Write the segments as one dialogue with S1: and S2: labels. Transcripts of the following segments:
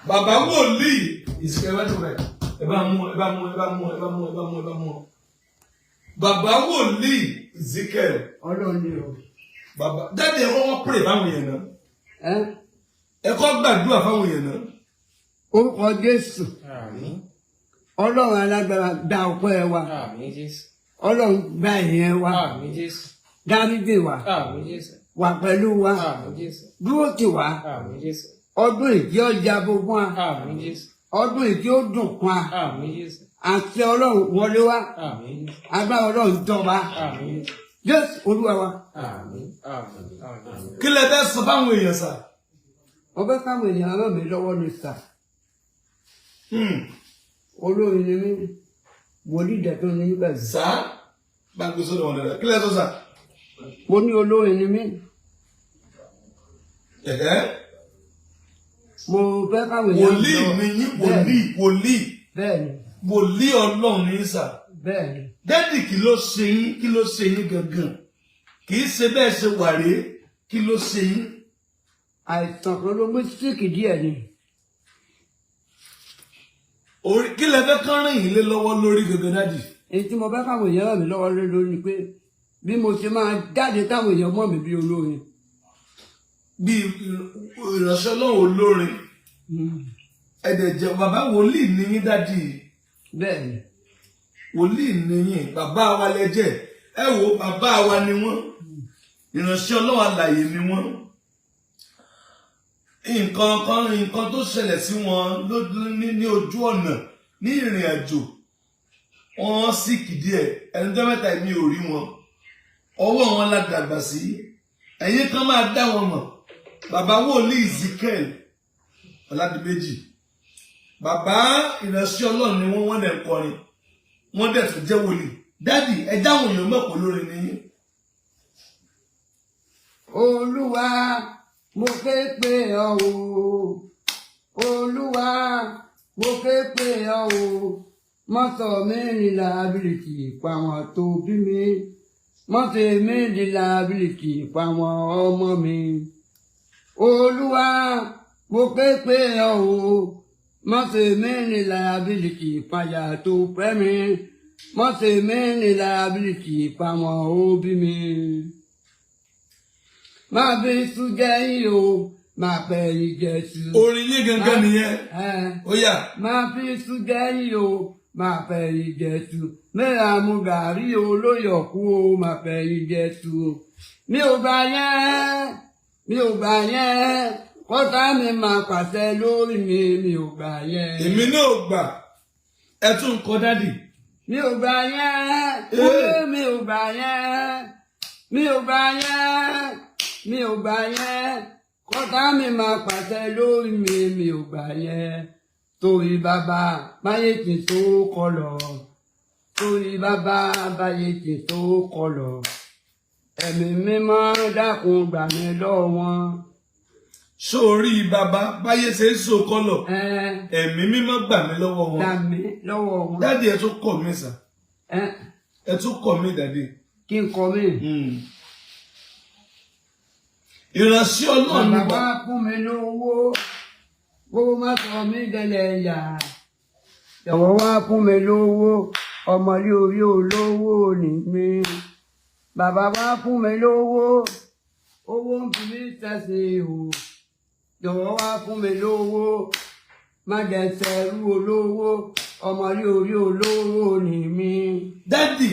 S1: Bàbá wòlíì ìsìnkú, ẹ bá tó báyìí, ẹ bá mú, ẹ bá mú, ẹ bá mú, ẹ bá mú, ẹ bá mú, ẹ bá mú. Bàbá wòlíì Ezekiel.
S2: Ọlọ́run ni o.
S1: Bàbá, daddy, ẹ kọ́kọ́ pray fáwọn èèyàn náà.
S2: Ẹ
S1: Ẹ kọ́ gbàdúrà fáwọn èèyàn náà.
S2: Orúkọ Jésù.
S3: Àmín.
S2: Ọlọ́run alágbára, gba ọpẹ́ wa.
S3: Àmín, Jésù.
S2: Ọlọ́run, gba ìyẹn wa.
S3: Àmín, Jésù.
S2: Dáríjì wa.
S3: Àmín, Jésù.
S2: Wà pẹ̀lú wa.
S3: Àmín, Jésù.
S2: Dúró tì wá.
S3: Àmín, Jésù.
S2: Ọdún ìdí ọjà gbogbo wa.
S3: Àmín, Jésù.
S2: Ọdún ìdí ó dùn fún wa.
S3: Àmín, Jésù.
S2: Àti Ọlọ́run wọlé wá.
S3: Àmín, Jésù.
S2: Agbára Ọlọ́run jọba.
S3: Àmín, Jésù.
S2: Jésù Olúwa wa.
S3: Àmín, àmín, àmín.
S1: Kí lẹ fẹ́ sọ fáwọn èèyàn sà?
S2: Wọ́n fẹ́ káwọn èèyàn ràn mí lọ́wọ́ ní sà. Olórin ni mí, wòlíì dẹ̀tún ní pẹ̀lú.
S1: Sà, bá ń gbé sọ́dọ̀ wọn dáadáa. Kí lẹ sọ, sà?
S2: Mo ní olórin ni mí.
S1: Ẹ̀hẹ́.
S2: Mo fẹ́ káwọn èèyàn
S1: Wòlíì ni yín, wòlíì, wòlíì.
S2: Bẹ́ẹ̀ ni.
S1: Wòlíì Ọlọ́run ní sà.
S2: Bẹ́ẹ̀ ni.
S1: Daddy, kí ló ṣe yín? Kí ló ṣe yín gangan? Kì í ṣe bẹ́ẹ̀ ṣe wà rèé. Kí ló ṣe yín?
S2: Àìsàn kan ló mú, sick díẹ̀ ni.
S1: Orí kí lẹ fẹ́ kán rìn yín lé lọ́wọ́ lórí gangan, daddy?
S2: Èyí tí mo fẹ́ káwọn èèyàn ràn mí lọ́wọ́ lé lórí ni pé bí mo ṣe máa jáde táwọn èèyàn mọ̀ mí bí olórin.
S1: Bí ìránṣẹ́ Ọlọ́run, olórin, ẹ̀dẹ̀ jẹ́ bàbá wòlíì ní yín, daddy.
S2: Bẹ́ẹ̀ ni.
S1: Wòlíì ní yín, bàbá wa lẹ́jẹ̀. Ẹ wo, bàbá wa ni wọ́n, ìránṣẹ́ Ọlọ́run alàyè ni wọ́n. Nǹkan kan, nǹkan tó ṣẹlẹ̀ sí wọn ní ojú ọ̀nà, ní ìrìn àjò, wọ́n sick díẹ̀. Ẹni tó mẹ́ta mi ò rí wọn, ọwọ́ wọn la dàgbà sí. Ẹ̀yin kan máa dá wọn mọ̀, bàbá wòlíì Ezekiel Ọládìméjì. Bàbá, ìránṣẹ́ Ọlọ́run ni wọ́n. Wọ́n dẹ̀ ń kọrin, wọ́n dẹ̀ tún jẹ́ wòlíì. Daddy, ẹ dáhùn èèyàn mọ̀ pé lórí ni yín.
S2: Olúwa, mo ké pè ọ́ o. Olúwa, mo ké pè ọ́ o. Má sọ mí ní liability fáwọn tó bí mi, má ṣe mí ní liability fáwọn ọmọ mi. Olúwa, mo ké pè ọ́ o. Má ṣe mí ní liability fàyà tó fẹ́ mi, má ṣe mí ní liability fáwọn òbí mi. Máa fi sùn jẹ́ yín o, máa pẹ́ yín jẹ́sù.
S1: Orin yín gangan nìyẹn. Ó yá.
S2: Máa fi sùn jẹ́ yín o, máa fẹ́ yín jẹ́sù. Mẹ́ra mu gàrí o lóyọ̀kú o, máa fẹ́ yín jẹ́sù. Mi ò gbà yẹn, mi ò gbà yẹn, kọ́tà mi máa pàṣẹ lórí mi, mi ò gbà yẹn.
S1: Èmi náà ò gbà. Ẹ tún ń kọ, daddy.
S2: Mi ò gbà yẹn.
S1: Ee.
S2: Mi ò gbà yẹn, mi ò gbà yẹn, mi ò gbà yẹn, kọ́tà mi máa pàṣẹ lórí mi, mi ò gbà yẹn. Torí bàbá báyé ti tó kọlọ, torí bàbá báyé ti tó kọlọ, Ẹ̀mí Mímọ́, dákun gbà mí lọ́wọ́ wọn.
S1: Sórí bàbá báyé ṣe ń so kọlọ,
S2: Ẹ
S1: Ẹ̀mí Mímọ́ gbà mí lọ́wọ́ wọn.
S2: Gbà mí lọ́wọ́ wọn.
S1: Daddy, ẹ tún kọ̀ mí sà.
S2: Ẹ
S1: Ẹ tún kọ̀ mí, daddy.
S2: Kí n kọ mí.
S1: Ìránṣẹ́ Ọlọ́run ni.
S2: Bàbá wa fún mi lówó, kó má sọ mí dẹlẹ̀ yà. Jọ̀wọ́ wá fún mi lówó, ọmọlé orí olówó ni mí. Bàbá wa fún mi lówó, owó ń fi mí sẹ́sìn o. Jọ̀wọ́ wá fún mi lówó, má jẹ́ sẹ́rú olówó, ọmọlé orí olówó ni mí.
S1: Daddy,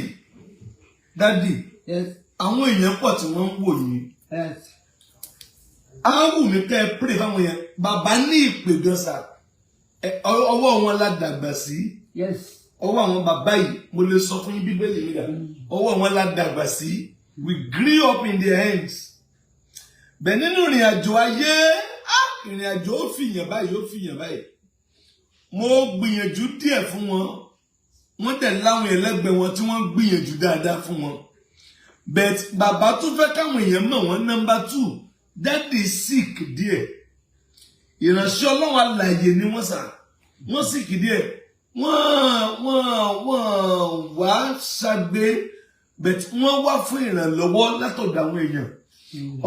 S1: daddy.
S2: Yes.
S1: Àwọn èèyàn pọ̀ tí wọ́n ń wò yín.
S2: Yes.
S1: Á wù mí kẹ́ ẹ pray fáwọn yẹn. Bàbá ní ìpè gan sà. Ọwọ́ wọn la dàgbà sí.
S2: Yes.
S1: Ọwọ́ àwọn bàbá yìí, mo lè sọ fún yín, Bíbélì mi dà, ọwọ́ wọn la dàgbà sí. We grew up in their hands. Bẹ́ẹ̀ nínú ìrìn àjò ayé, ìrìn àjò ó fìyàn báyìí, ó fìyàn báyìí. Mo gbìyànjú díẹ̀ fún wọn, wọ́n dẹ̀ láwọn ẹlẹ́gbẹ́ wọn tí wọ́n gbìyànjú dáadáa fún wọn, but bàbá tún fẹ́ káwọn èèyàn mọ̀ wọ́n. Number two, daddy sick díẹ̀. Ìránṣẹ́ Ọlọ́run alàyè ni wọ́n sà. Wọ́n sick díẹ̀, wọ́n wá ṣàgbé, but wọ́n wá fún ìrànlọ́wọ́ látọ̀dọ̀ àwọn èèyàn.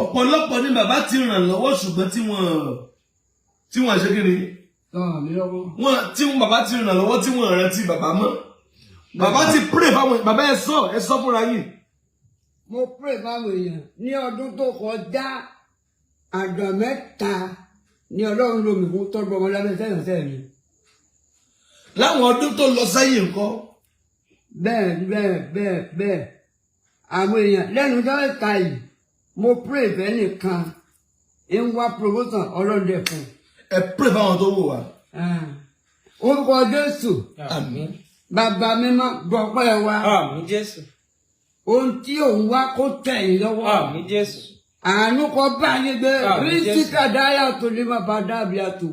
S1: Ọ̀pọ̀lọpọ̀ ni bàbá ti ràn lọ́wọ́, ṣùgbọ́n tí wọ́n ṣe kí ni.
S2: Tó ràn mí lọ́wọ́.
S1: Wọn tí wọn bàbá ti ràn lọ́wọ́ tí wọn rántí bàbá mọ́. Bàbá ti pray fáwọn. Bàbá, ẹ sọ, ẹ sọ fúnra yín.
S2: Mo pray fáwọn èèyàn ní ọdún tó kọjá. Àgbà mẹ́ta ni Ọlọ́run lò mí fún tọ́jú ọmọ lábẹ́ sẹ́yìn sẹ́yìn mi.
S1: Láwọn ọdún tó lọ sẹ́yìn ńkọ́?
S2: Bẹ́ẹ̀ bẹ́ẹ̀ bẹ́ẹ̀ bẹ́ẹ̀, àwọn èèyàn lẹ́nu ọjọ́ mẹ́ta yìí, mo pray fẹ́ nìkan ń wá promotion, Ọlọ́run dẹ̀ fún.
S1: Ẹ pray fáwọn tó wò wá.
S2: Un. Orúkọ Jésù.
S3: Àmín.
S2: Bàbá mímọ́, gbọ́pẹ́ wa.
S3: Àmín, Jésù.
S2: Ohun tí òun wá kó tẹ̀ yín lọ́wọ́.
S3: Àmín, Jésù.
S2: Àánú kọ bá yín gbé.
S3: Àmín, Jésù.
S2: Rísíkà dáyà tó lè má bá dábìí àtò.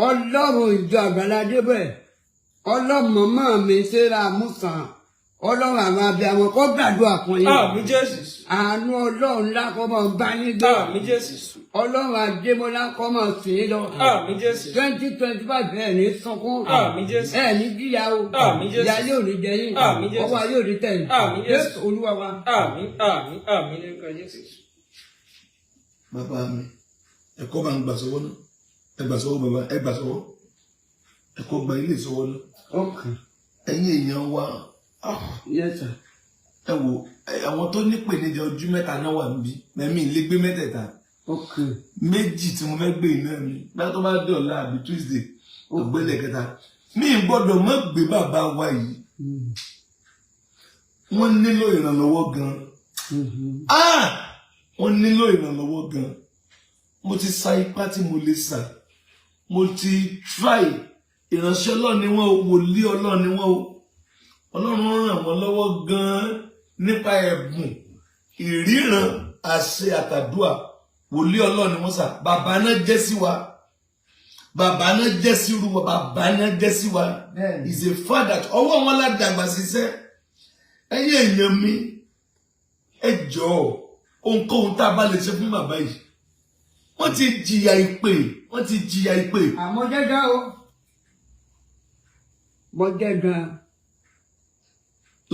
S2: Ọlọ́run ìjọ Àgbàlá débẹ̀, Ọlọ́run màmá mi ṣẹ́ra Mùsàn, Ọlọ́run àwọn abiyamọ kó gbàdúrà fún yín.
S3: Àmín, Jésù.
S2: Àánú Ọlọ́run ńlá kó máa bá yín gbé.
S3: Àmín, Jésù.
S2: Ọlọ́run Adémọlá kó máa sìn ín lọ.
S3: Àmín, Jésù.
S2: 2025, ẹ̀ ní sunkún.
S3: Àmín, Jésù.
S2: Ẹ̀ ní jìyà o.
S3: Àmín, Jésù.
S2: Ìyà yóò ní jẹ yín.
S3: Àmín, Jésù.
S2: Ọwọ́ yóò ní tẹ̀ yín.
S3: Àmín, Jésù.
S2: Jésù Olúwa wa.
S3: Àmín, àmín, àmín lórúkọ Jésù.
S1: Bàbá mi, ẹ̀kọ́ bá ń gbà sọ́wọ́ náà. Ẹ gbà sọ́wọ́, bàbá, ẹ gbà sọ́wọ́. Ẹ̀kọ́ gba ilé ìsọwọ́ náà.
S2: Okay.
S1: Ẹ̀yin èèyàn wa, ah,
S2: Yes, sir.
S1: ẹ wò àwọn tó nípèníjà ojú mẹ́ta náà wà níbí mẹ́mí lè gbé mẹ́tẹ̀ẹ̀ta.
S2: Okay.
S1: Méjì tí mo fẹ́ gbé iná mi bá tó bá dọ̀la àbí Tuesday, ògbélé kẹta mi ì gbọ́dọ̀ mọ́ gbé bàbá wa yìí. Wọ́n nílò ìrànlọ́wọ́ gan. Ah, wọ́n nílò ìrànlọ́wọ́ gan. Mo ti sa ipá tí mo lè sà, mo ti try. Ìránṣẹ́ Ọlọ́run ni wọ́n o, wòlíì Ọlọ́run ni wọ́n o. Ọlọ́run ràn wọ́n lọ́wọ́ gan nípa ẹ̀bùn ìríran, àṣẹ àtàdúà. Wòlíì Ọlọ́run ni wọ́n sà. Bàbá náà jẹ́ sí wa, bàbá náà jẹ́ sí irú wa, bàbá náà jẹ́ sí wa. Is a father. Ọwọ́ wọn la dàgbà ṣiṣẹ́. Ẹ̀yin èèyàn mi, ẹ jọ̀ọ́, ohunkóhun tá a bá lè ṣe fún bàbá yìí. Wọ́n ti jìyà ìpè, wọ́n ti jìyà ìpè.
S2: Àmọ́ jẹ́jẹ́ o, mo jẹ́ gan.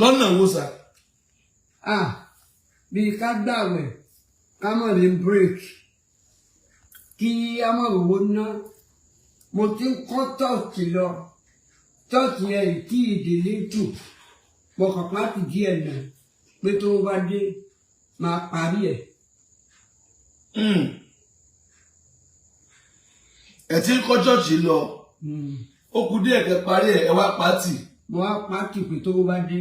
S1: Lọ́nà wo, sà?
S2: Ah, bíi ká gbàwẹ̀, ká mọ̀ ní break, kí á mọ̀ rówó ná. Mo ti ń kọ́ church lọ, church yẹn tí ìdílé tù, mo kàn pàtì díẹ̀ náà pé tó bá dé máa parí ẹ̀.
S1: Ẹ ti ń kọ́ church lọ, ó kù díẹ̀ kẹ́ parí ẹ̀, ẹ wá pàtì.
S2: Mo wá pàtì pé tó bá dé.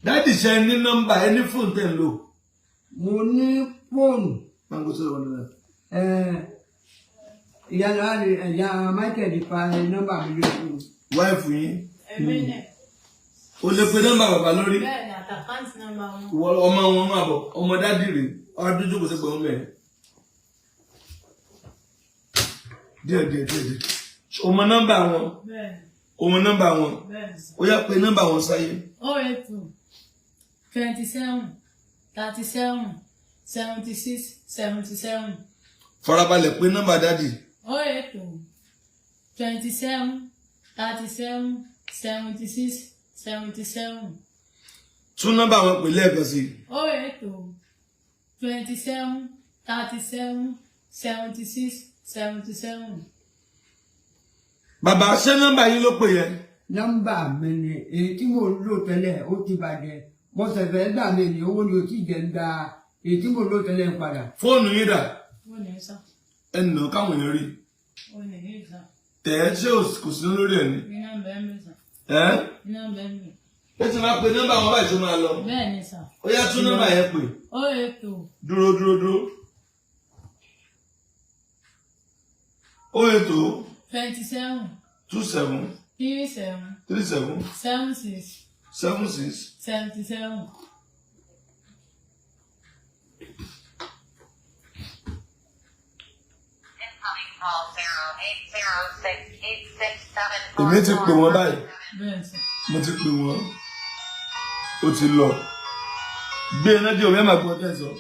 S1: Daddy, ṣe ní nọ́mbà ẹ ní fóònù tẹ̀ ń lò?
S2: Mo ní fóònù.
S1: Máa sọ̀rọ̀ wọn náà.
S2: Ìyá ìyá Michael pa nọ́mbà mi lójú.
S1: Wife yín?
S4: Èmi ni.
S1: O lè pe nọ́mbà bàbá lórí?
S4: Bẹ́ẹ̀ ni, àti account number wọn.
S1: Ìwọ ọmọ wọn máa bọ̀, ọmọ daddy rè ọdún jókòó sẹ́gbẹ̀ẹ́ wọn mẹ́rin. Díẹ̀ díẹ̀ díẹ̀ díẹ̀. Ọmọ nọ́mbà wọn?
S4: Bẹ́ẹ̀ ni.
S1: Ọmọ nọ́mbà wọn?
S4: Bẹ́ẹ̀ ni.
S1: Ó yá, pe nọ́mbà wọn sáyé.
S4: 082 27 37 76 77.
S1: Farabalẹ̀ pé nọ́mbà daddy.
S4: 082 27 37 76 77.
S1: Tún nọ́mbà wọn pè lẹ́ẹ̀kan sí i.
S4: 082 27 37 76 77.
S1: Bàbá, ṣé nọ́mbà yín ló pè yẹn?
S2: Nọ́mbà mi ni èyí tí mò ń lò tẹ́lẹ̀, ó ti bàjẹ́. Mo ṣẹ̀fẹ̀ gbà mí ní owó ni o ti jẹ́ ń gba èyí tí mò ń lò tẹ́lẹ̀ ń padà.
S1: Fóònù yín dà?
S4: Ó ní sá.
S1: Ẹ nà káwọn èèyàn rí.
S4: Ó ní ní sá.
S1: Tẹ̀ ẹ́, ṣé kò sí lórí ẹ̀ ni?
S4: Iná ń bẹ́ẹ̀ mi sá.
S1: Ẹ́?
S4: Iná ń bẹ́ẹ̀ mi.
S1: Ó ti máa pe nọ́mbà wọn báyìí tó máa lọ.
S4: Bẹ́ẹ̀ ni sá.
S1: Ó yá, tún nọ́mbà yẹn pè.
S4: 082.
S1: Dúró, dúró, dúró. Ó ètò.
S4: 27.
S1: 27.
S4: 37.
S1: 37.
S4: 76.
S1: 76.
S4: 77.
S5: Incoming call 0806867
S1: Èmi ti pè wọ́n báyìí.
S4: Bẹ́ẹ̀ sà.
S1: Mo ti pè wọ́n, ó ti lọ. Gbé iná dé omi, ẹ̀ máa gbọ́ tẹ̀sán.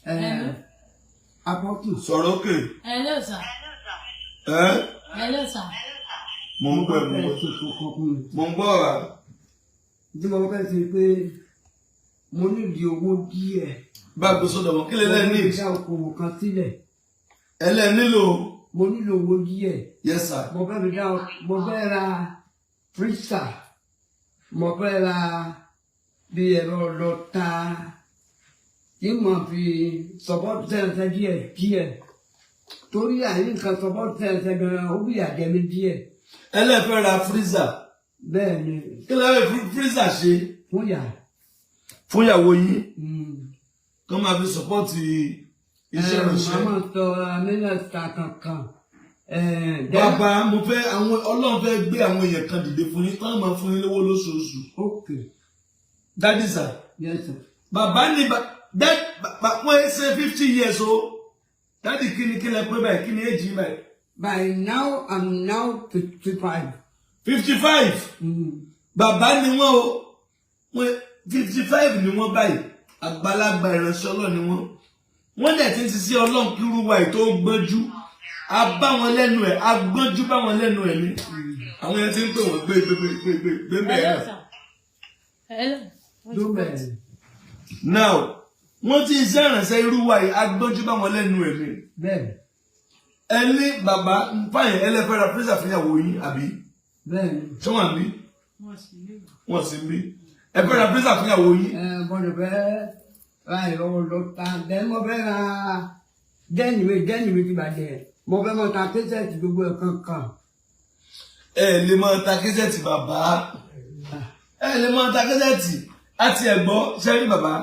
S4: Hello.
S2: Apọ́tù.
S1: Sọ̀rọ̀ òkè.
S4: Hello, sir.
S1: Ẹ́?
S4: Hello, sir.
S1: Mo ń gbọ́ ẹ̀, mo ń gbọ́. Mo ń gbọ́ ọ̀rà.
S2: Tí mo fẹ́ ṣe pé mo nídìí owó díẹ̀.
S1: Bá a gbé sọ́dọ̀ wọn, kí lè lẹ́ẹ̀ ní?
S2: Mo fẹ́ dá okòwò kan sílẹ̀.
S1: Ẹlẹ́ nílò.
S2: Mo nílò owó díẹ̀.
S1: Yes sir.
S2: Mo fẹ́ fi dá, mo fẹ́ ra freezer, mo fẹ́ ra bí ẹ̀rọ lọ́ta tí mo fi support sẹ́nsẹ́ díẹ̀ díẹ̀, torí àyè nǹkan support sẹ́nsẹ́ gan-an, ó bí àjẹmí díẹ̀.
S1: Ẹlẹ́ fẹ́ ra freezer?
S2: Bẹ́ẹ̀ ni.
S1: Kí lẹ fẹ́ fi freezer ṣe?
S2: Fún yà.
S1: Fún ìyàwó yín, kán máa fi support iṣẹ́ ìránṣẹ́.
S2: Màmá sọ mínísítà kankan.
S1: Bàbá, mo fẹ́ àwọn Ọlọ́run fẹ́ gbé àwọn èèyàn kan dìde fún yín, kán máa fún yín lówó lóṣooṣù.
S2: Ok.
S1: Daddy sir.
S2: Yes sir.
S1: Bàbá ní wọ́n ṣe 50 years o. Daddy, kí ni kí lẹ pé báyìí? Kí ni èjì báyìí?
S2: By now, I'm now 55.
S1: 55. Bàbá ni wọ́n o, wọ́n 55 ni wọ́n báyìí. Àgbàlagbà ìránṣẹ́ Ọlọ́run ni wọ́n. Wọ́n dẹ̀ ti ń ṣiṣẹ́ Ọlọ́run kí irú wa ètò gbọ́njú a bá wọn lẹ́nu ẹ̀, a gbọ́njú bá wọn lẹ́nu ẹ̀ ni. Àwọn yẹn ti ń pè wọ́n gbé gbé gbé gbé gbé gbé bẹ́ẹ̀
S4: Hello,
S1: náà.
S4: sir. Hello.
S2: Dúbẹ̀.
S1: Now, wọ́n ti iṣẹ́ ìránṣẹ́ irú wa yìí, a gbọ́njú bá wọn lẹ́nu ẹ̀ ni.
S2: Bẹ́ẹ̀.
S1: Ẹ ní bàbá fáyìn, ẹlẹ́fẹ́ ra freezer fúnyàwó yín, àbí?
S2: Bẹ́ẹ̀ ni.
S1: Ṣé wọ́n bí?
S4: Wọ́n sì ní ìwà.
S1: Wọ́n sì ń bí. Ẹ fẹ́ ra freezer fúnyàwó yín.
S2: Ẹ gbọ́dọ̀ fẹ́ ra ẹ̀rọ lọ́ta bẹ́ẹ̀, mo fẹ́ ra dẹ́nì mi ti bàjẹ́, mo fẹ́ mọ ta késẹ̀tì gbogbo ẹ̀ kankan.
S1: Ẹ lè máa ta késẹ̀tì, bàbá. Ẹ lè máa ta késẹ̀tì àti ẹ̀gbọ́ sẹ́rí. Bàbá,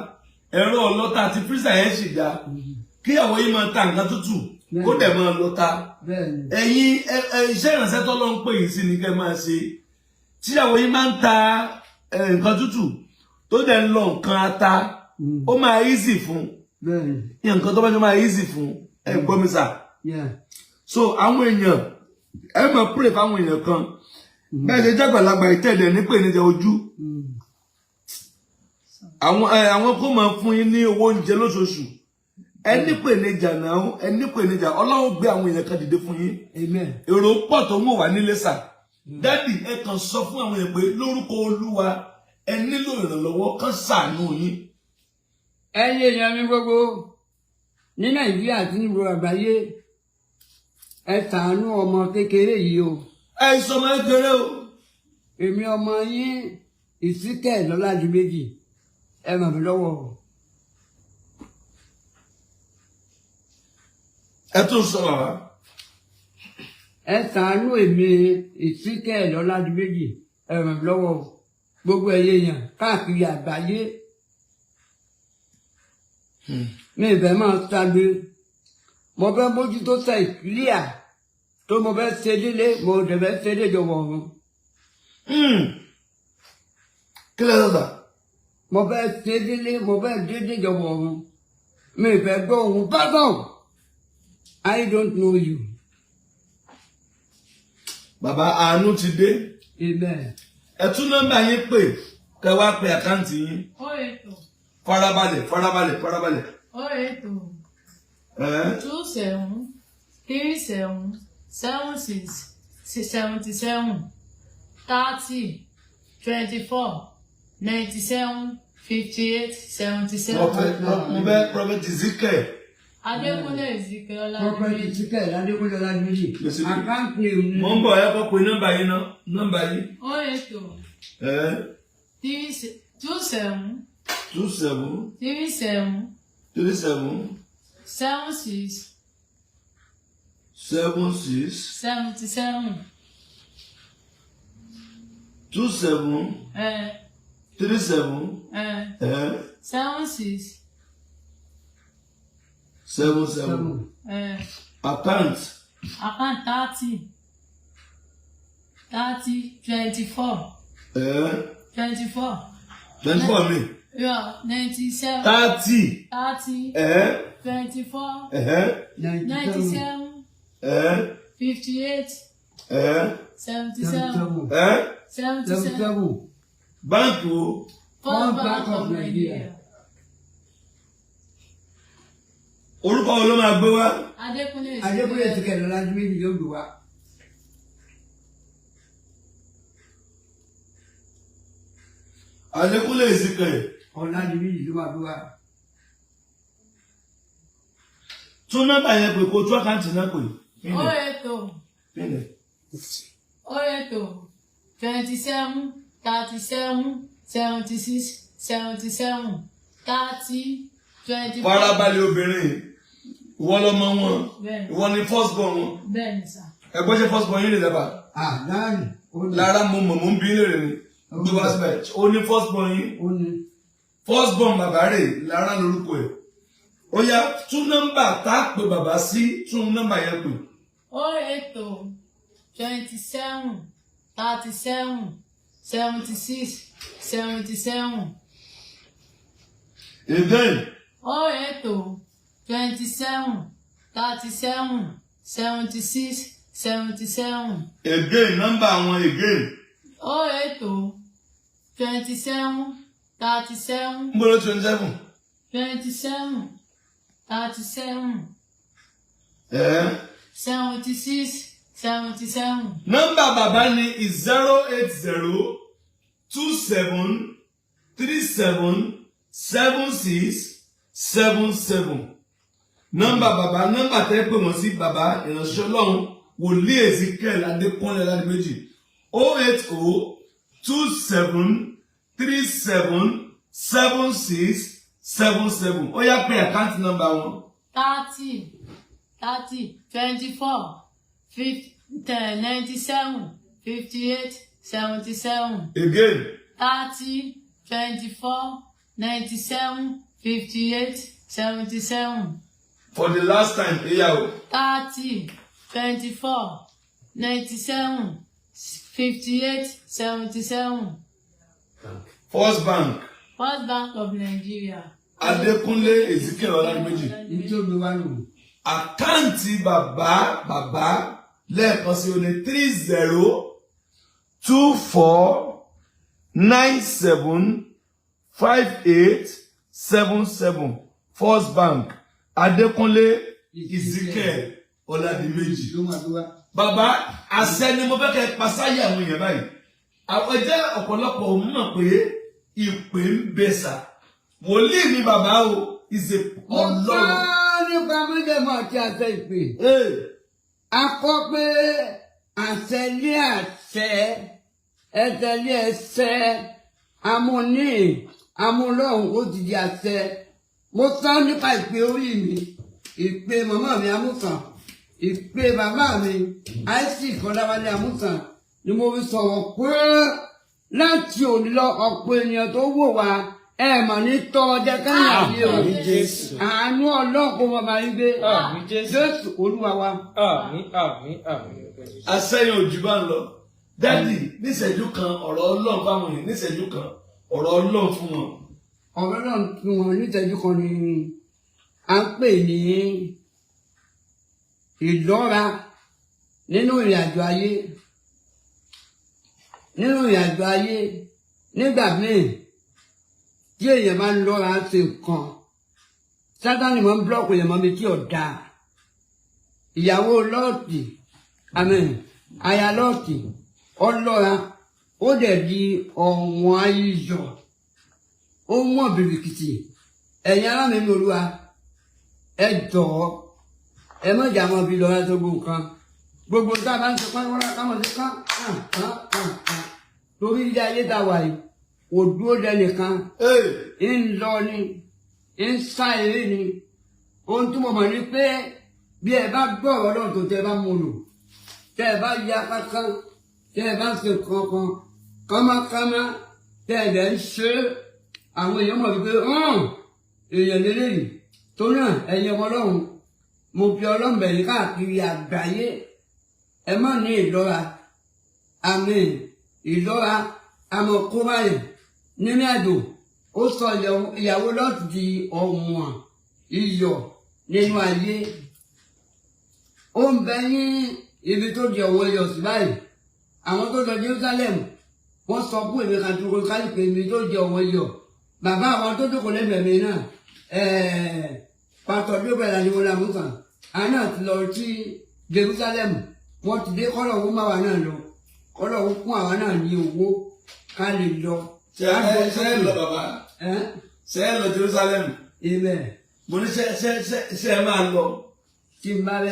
S1: ẹ̀rọ ọlọ́ta àti freezer yẹn sì dá kíyàwó yín máa ta nǹkan tútù, kó dẹ̀ máa lọ́ta.
S2: Bẹ́ẹ̀ ni.
S1: Ẹ̀yin ẹ iṣẹ́ ìrànṣẹ́ tó ló ń pè yín sí ni kẹ́ máa ṣe. Tíyàwó yín máa ń ta nǹkan tútù tó dẹ̀ ń lọ nǹkan ata, ó máa easy fún
S2: Bẹ́ẹ̀ ni.
S1: nǹkan tó bá jọ máa easy fún ẹ. Gbọ́ mi sà?
S2: Yeah.
S1: So àwọn èèyàn, ẹ máa pray fáwọn èèyàn kan bẹ́ẹ̀ ṣe jágbàlagbà ìtẹ̀lẹ̀ nípèníjà ojú. Àwọn ẹ àwọn kó máa fún yín ní owó oúnjẹ lóṣooṣù. Ẹ nípèníjà náà, ẹ nípèníjà. Ọlọ́run gbé àwọn èèyàn kan dìde fún yín.
S2: Amen.
S1: Èrò pọ̀ tó ń wò wá nílé sà. Daddy, ẹ kàn sọ fún àwọn èèyàn pé lórúkọ Olúwa, ẹ nílò ìrànlọ́wọ́, kan ṣàánú yín.
S2: Ẹ̀yin èèyàn mi gbogbo ní Nàìjíríà àti ní gbogbo àgbáyé, ẹ ṣàánú ọmọ kékeré yìí o.
S1: Ẹ sọmọ kékeré o.
S2: Èmi ọmọ yín Ìsíkẹ̀ Lọ́ládìméjì, ẹ ràn mí lọ́wọ́ o.
S1: Ẹ tún sọ, bàbá.
S2: Ẹ ṣàánú èmi Ìsíkẹ̀ Lọ́ládìméjì, ẹ ràn mí lọ́wọ́ o, gbogbo ẹ̀yin èèyàn káàkiri àgbáyé. Mi ìfẹ́ máa ṣagbe, mo fẹ́ mójútó sẹ́ ìkílíà tó, mo fẹ́ ṣe délé, mo dẹ̀ fẹ́ ṣe dé ìjọba ọ̀run.
S1: Kí lẹ sọ sà?
S2: Mo fẹ́ ṣe délé, mo fẹ́ dédé ìjọba ọ̀run. Mi ìfẹ́ gbọ́ ohun bábọ̀. I don't know you.
S1: Bàbá, àánú ti dé.
S2: Amen.
S1: Ẹ tún nọ́mbà yín pè, kẹ wá pe account yín.
S4: 080.
S1: Farabalẹ̀, farabalẹ̀, farabalẹ̀.
S4: 080.
S1: Ẹ
S4: 27 37 76 77 30 24 97 58 77.
S1: Prophet, mo fẹ́ Prophet Ezekiel.
S4: Adékúnlé Ezekiel
S2: Prophet
S4: Ọládìméjì.
S2: Ìsíkẹ̀ Ládékúnlé Ọládìméjì.
S1: Yes, it is.
S2: Account name ni.
S1: Mo ń bọ̀, ẹ kọ́ pe nọ́mbà yín náà, nọ́mbà yín.
S4: 080.
S1: Ẹ
S4: 3 27.
S1: 27.
S4: 37.
S1: 37.
S4: 76.
S1: 76.
S4: 77.
S1: 27.
S4: Ẹ
S1: 37.
S4: Ẹ
S1: ẹ
S4: 76.
S1: 77.
S4: Ẹ
S1: Account.
S4: Account 30 30 24.
S1: Ẹ
S4: 24.
S1: 24 mi.
S4: Yeah, 97.
S1: 30.
S4: 30.
S1: Ẹ
S4: 24.
S1: ẹ
S4: 97.
S1: ẹ
S4: 58.
S1: ẹ
S4: 77.
S2: 77.
S1: ẹ
S4: 77.
S2: 77.
S1: Báńkì wo?
S4: First Bank of Nigeria.
S1: Orúkọ wo ló máa gbé wá?
S4: Adékúnlé
S2: Adékúnlé
S4: Ezekiel.
S2: Ìsíkẹ̀ Lọ́ládìméjì yóò gbé wá.
S1: Adékúnlé Ezekiel.
S2: Ọládìméjì ló máa gbé wá.
S1: Tún nọ́mbà yẹn pè, kó tún account náà pè.
S4: 080
S1: Pínlẹ̀.
S4: 080 27 37 76 77 30 24.
S1: Farabalẹ̀ obìnrin, ìwọ lọmọ wọn.
S4: Bẹ́ẹ̀ni.
S1: Ìwọ ni first born wọn.
S4: Bẹ́ẹ̀ni sà.
S1: Ẹgbọ́n, ṣe first born yín lè dábàá?
S2: Àdáàlì ó ní.
S1: Lára mo mọ̀, mo ń bí lèrè ni gbé wá síbẹ̀. Ó ní first born yín.
S2: Ó ní.
S1: First born bàbá rẹ̀, Lára lórúkọ ẹ̀. Ó yá, tún nọ́mbà tá a pè bàbá sí, tún nọ́mbà yẹn pè.
S4: 080 27 37 76 77.
S1: Again.
S4: 080 27 37 76 77.
S1: Again, nọ́mbà àwọn again.
S4: 080 27 37.
S1: Ń bọ́lọ́ 27.
S4: 27 37
S1: Ẹ̀ẹ́.
S4: 76 77.
S1: Nọ́mbà bàbá ni 08027377677. Nọ́mbà bàbá, nọ́mbà tẹ́ pè wọ́n sí, bàbá ìránṣẹ́ Ọlọ́run wòlíì Ezekiel Adékúnlé Ọládìméjì, 08027377677. Ó yá, pé account number wọn.
S4: 30 30 24 50 97 58 77.
S1: Again.
S4: 30 24 97 58 77.
S1: For the last time, eya o.
S4: 30 24 97 58 77.
S1: First Bank.
S4: First Bank of Nigeria.
S1: Adékúnlé Ezekiel Ọládìméjì.
S2: Nítorí wà nù.
S1: Account bàbá lẹ́ẹ̀kan sí o ní 3024975877, First Bank, Adékúnlé Ezekiel Ọládìméjì.
S2: Ló máa tó wá.
S1: Bàbá, àṣẹ ni mo fẹ́ kẹ́ pa sáyé àwọn èèyàn báyìí. Àwọn ẹjẹ́ ọ̀pọ̀lọpọ̀ ò mọ̀ pé ìpè ń bẹ sà. Wòlíì ni bàbá o, ìṣe
S2: Mo
S1: Ọlọ́run.
S2: sọ nípa májẹ̀mú àti àṣẹ ìpè.
S1: Ee.
S2: A kọ́ pé àṣẹ lé àṣẹ, ẹsẹ̀ lé ẹsẹ̀, amúní amúlọ́hùn, ó ti di àṣẹ. Mo sọ nípa ìpè orí mi, ìpè màmá mi Amúsàn, ìpè bàbá mi Isaac Kọ́láwálé Amúsàn ni mo fi sọ̀rọ̀ pé láti òní lọ, ọ̀pọ̀ ènìyàn tó wò wá, ẹ mà ní tọrọ jẹ káyà yìí o.
S3: Àmín Jésù.
S2: Àánú ọlọ́kùn bàbá yín gbé.
S3: Àmín Jésù.
S2: Jésù Olúwa wa.
S3: Àmín, àmín, àmín lórúkọ Jésù.
S1: Àṣẹyìn òjì bá ń lọ. Daddy, níṣẹ́jú kan, ọ̀rọ̀ Ọlọ́run fáwọn èèyàn, níṣẹ́jú kan, ọ̀rọ̀ Ọlọ́run fún wọn.
S2: Ọ̀rọ̀ náà fún wọn nítẹ̀jú kan ni à ń pè ní ìlọ́ra nínú ìrìnàjò ayé. Nínú ìrìnàjò ayé, nígbà míì tí èèyàn bá ń lọ́ra ṣe nǹkan, Sátánì máa ń block èèyàn mọ́ mi tí ò dáa. Ìyàwó Lọ́ọ̀tì, àmín, aya Lọ́ọ̀tì, ọlọ́ra, ó dẹ̀ di ọ̀wọ́n ayíyọ̀, ó mọ̀ bìrìkìtì. Ẹ̀yin ará mi ní Olúwa, ẹ jọ̀ọ́, ẹ má jà mọ́ bí lọ́ra tó gbó nǹkan gbogbo tá a bá ń ṣe pátápátá, káwọn ṣe kán kán kán kán kán, torí ilé ayé tá a wà yìí kò dúró dẹnìkan.
S1: Ee.
S2: Ń lọ ni, ń sá eré ni. Ohun tí mo mọ̀ ni pé bí ẹ bá gbọ́ ọ̀rọ̀ Ọlọ́run tó tẹ́ ẹ bá mú lò, tẹ́ ẹ bá ya kankan, tẹ́ ẹ bá ṣe kankan kánmákánmá, tẹ́ ẹ dẹ̀ ń ṣe é, àwọn èèyàn mọ̀ wípé "Hàn, èèyàn lélẹ́yìí." Torí náà, ẹ̀yin ọmọ Ọlọ́run, mo fi Ọlọ́run bẹ̀ yín káàkiri àgbáyé, ẹ má ní ìlọ́ra. Àmín. Ìlọ́ra àmọ́ kó báyìí nínú àjò, ó sọ ìyàwó Lọ́ọ̀tì di ọ̀wọ̀n iyọ̀ nínú ayé. Ó ń bẹ ní ibi tó di ọ̀wọ̀n iyọ̀ sí báyìí. Àwọn tó lọ Jerusalem, wọ́n sọ fún èmi kan tó kárí pé ibi tó di ọ̀wọ̀n iyọ̀. Bàbá àwọn tó jókòó lẹ́gbẹ̀ẹ́ mi náà, pásítọ̀ Gabriel Adéwọlé Amúsàn, àwọn náà ti lọ sí Jerusalem, wọ́n ti dé. Kọ́lọ̀ owó máa wà náà lọ, kọ́lọ̀ owó fún àwọn náà ní owó ká lè lọ.
S1: Ṣé ẹ lọ, bàbá?
S2: Ẹ́?
S1: Ṣé ẹ lọ Jerusalem?
S2: Amen.
S1: Mo ní ṣé ẹ máa lọ?
S2: Tí n bá bẹ.